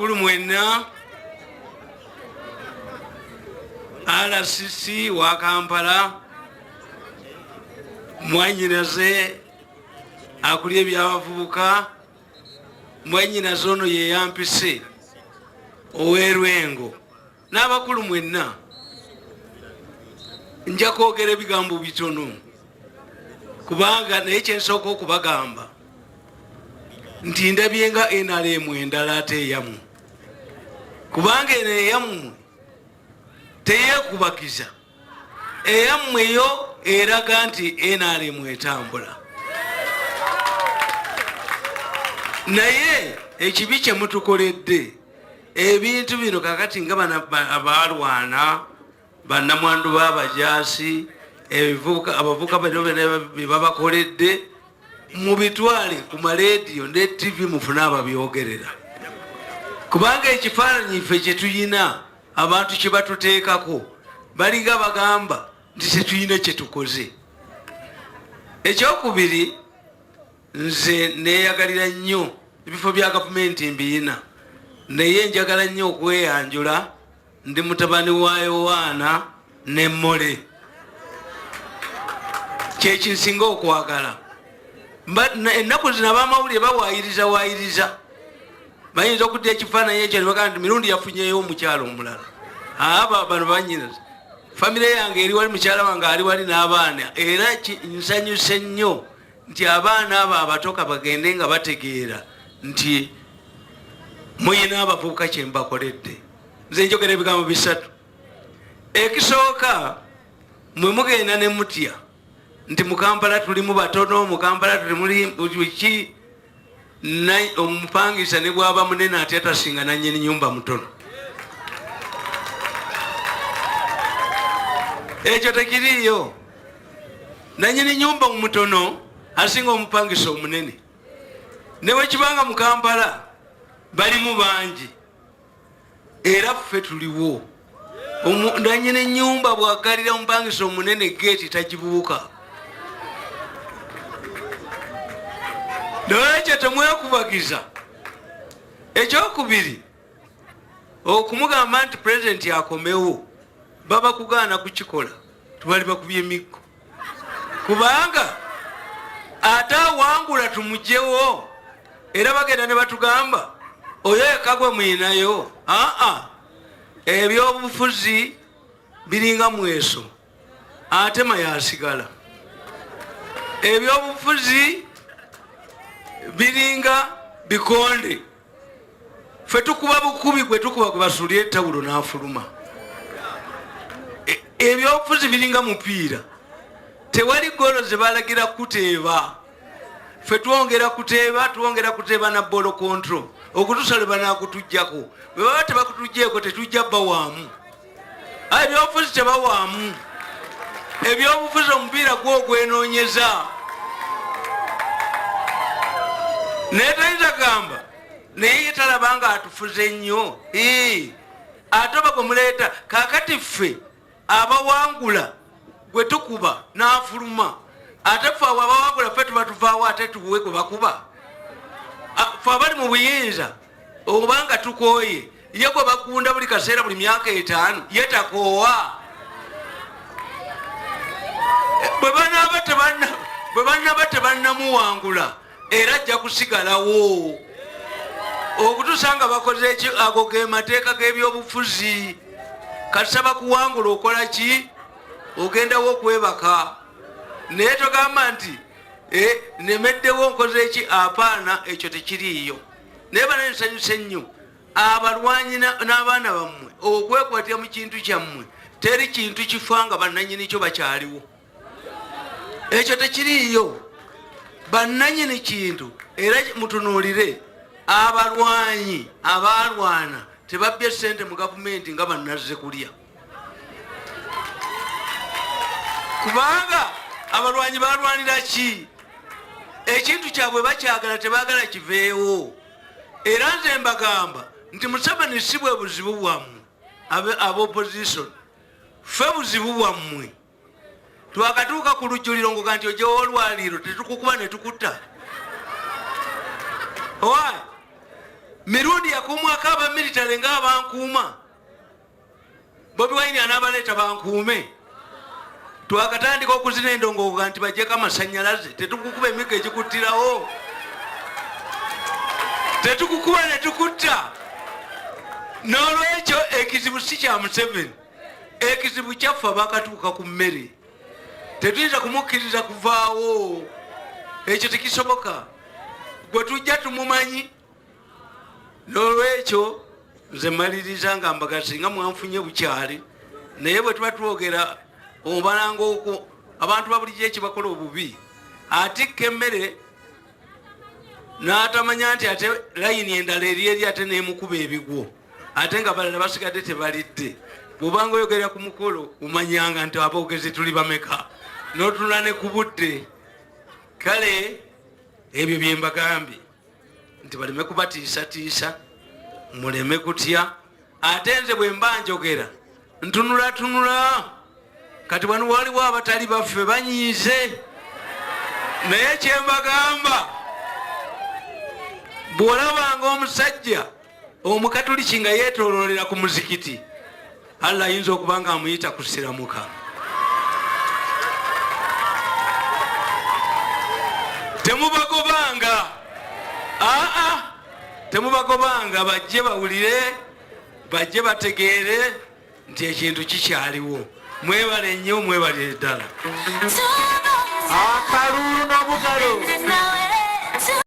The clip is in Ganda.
Abakulu mwenna, RCC wa Kampala, mwanyinaze akulira ebyabavubuka, mwanyinaze ono yeyampise ow'erwengo, n'abakulu mwenna, nja kwogera ebigambo bitono kubanga naye kyensooka okubagamba nti ndabye nga NRM endala ate eyammwe, kubanga eno eyammwe teyeekubagiza, eyammwe yo eraga nti NRM etambula. Naye ekibi kye mutukoledde ebintu bino kakati nga abalwana bannamwandu b'abajaasi, abavubuka bano bye babakoledde mubitwale ku maleediyo ne TV mufune ababyogerera, kubanga ekifaananyi ffe kye tuyina abantu kye batuteekako balinga bagamba nti tetuyina kye tukoze. Ekyokubiri, nze neeyagalira nnyo ebifo bya gavumenti mbiyina, naye njagala nnyo okweyanjula ndi mutabani wa Yowaana ne Mmole, kyekinsinga okwagala. Ennaku zino abamawulire bawaayiriza waayiriza, bayinza okudda ekifaananyi ekyo ne bagamba nti Mirundi yafunyeyo omukyalo omulala. Aba bano banyinaza famire yange eri wali, mukyala wange ali wali n'abaana, era nsanyuse nnyo nti abaana abo abatoka bagende nga bategeera nti muyina abavubuka kye mbakoledde. Nze njogera ebigambo bisatu. Ekisooka, mwe mugenda ne mutya nti mu Kampala tulimu batono, mu Kampala tulimu ki, omupangisa ne bwaba munene atya tasinga nannyini nyumba mutono. Ekyo tekiriiyo. Nannyini nyumba omutono asinga omupangisa omunene. Ne bwe kibanga mu Kampala balimu bangi, era ffe tuliwo. Nannyini nyumba bw'aggalira omupangisa omunene geeti tagibuuka. Nolwekyo temwekubagiza. Ekyokubiri, okumugamba nti pulezidenti akomewo, baba kugaana kukikola, tubali bakubye emiggo, kubanga ate awangula tumugyewo, era bagenda ne batugamba oyo ekagwe mwinayo. Aa, ebyobufuzi biringa mweso, ate mayasigala. Ebyobufuzi biringa bikonde, ffe tukuba bukubi, gwe tukuba gwe basulira etawulo n'afuluma. Ebyobufuzi biringa mupiira, tewali golo ze balagira kuteeba, ffe twongera kuteeba, twongera kuteeba na ball control okutuusa lwe banakutujjako. Bwe baba tebakutujjeeko tetujja bawaamu. Ebyobufuzi tebawaamu, ebyobufuzi omupiira gwo ogwenoonyeza. Naye toyinza gamba naye ye talaba nga atufuze nnyo, ate oba gwe muleeta kakati ffe abawangula gwe tukuba n'afuluma, ate ffe abo abawangula ffe tuba tuvaawo ate tuwe gwe bakuba. Ffe abali mu buyinza obanga tukooye, ye gwe bakunda buli kaseera buli myaka 5 ye takoowa. Bwe banaba tebannamuwangula era ajja kusigalawo okutuusa nga bakoze eki. Ago ge mateeka g'ebyobufuzi. Kasaba kuwangula okola ki? Ogendawo okwebaka, naye togamba nti nemeddewo nkoze eki. Apaana, ekyo tekiriiyo. Naye bana nsanyuse nnyo abalwanyi n'abaana bammwe okwekwatira mu kintu kyammwe. Teri kintu kifa nga bannanyini kyo bakyaliwo, ekyo tekiriiyo. Bannanyini kintu era mutunuulire abalwanyi abalwana tebabbye sente mu gavumenti nga bannazze kulya, kubanga abalwanyi balwanira ki? Ekintu kyabwe bakyagala, tebaagala kiveewo. Era nze mbagamba nti Museveni si bwe buzibu bwammwe aba opposition, ffe buzibu bwammwe. Twakatuuka ku lujjuliro ngoga nti ojewo olwaliiro tetukukuba ne tukutta. Owa Mirundi yakuumwako aba military ng'abankuuma. Bobi Wine anaabaleeta bankuume. Twakatandika okuzina endongo nti bajjeko amasanyalaze, tetukukuba emiggo egikuttirawo, tetukukuba ne tukutta. N'olwekyo ekizibu si kya Museveni, ekizibu kyaffe abakatuuka ku mmere. Tetuyinza kumukkiriza kuvaawo, ekyo tekisoboka. Gwe tujja tumumanyi. N'olwekyo nze maliriza nga mbaga singa mwanfunye bukyali, naye bwe tuba twogera obalanga okwo abantu babulijjo ekibakola obubi, atikka emmere n'atamanya nti ate layini endala eri eri ate n'emukuba ebigwo, ate nga balala basigadde tebalidde. Bw'obanga oyogera ku mukolo omanyanga nti aboogezi tuli bameka, n'otunula ne ku budde. Kale ebyo bye mbagambye nti baleme kubatiisatiisa, muleme kutya. Ate nze bwe mba njogera ntunulatunula, kati wano waliwo abatali baffe banyiize, naye kyembagamba, bw'olabanga omusajja omukatuliki nga yeetooloolera ku muzikiti, Allah ayinza okuba nga amuyita kusiramuka. Temubagobanga, aa, temubagobanga, bajje bawulire, bajje bategeere nti ekintu kikyaliwo. Mwebale nnyo, mwebalire ddala. Akalulu n'obugalo.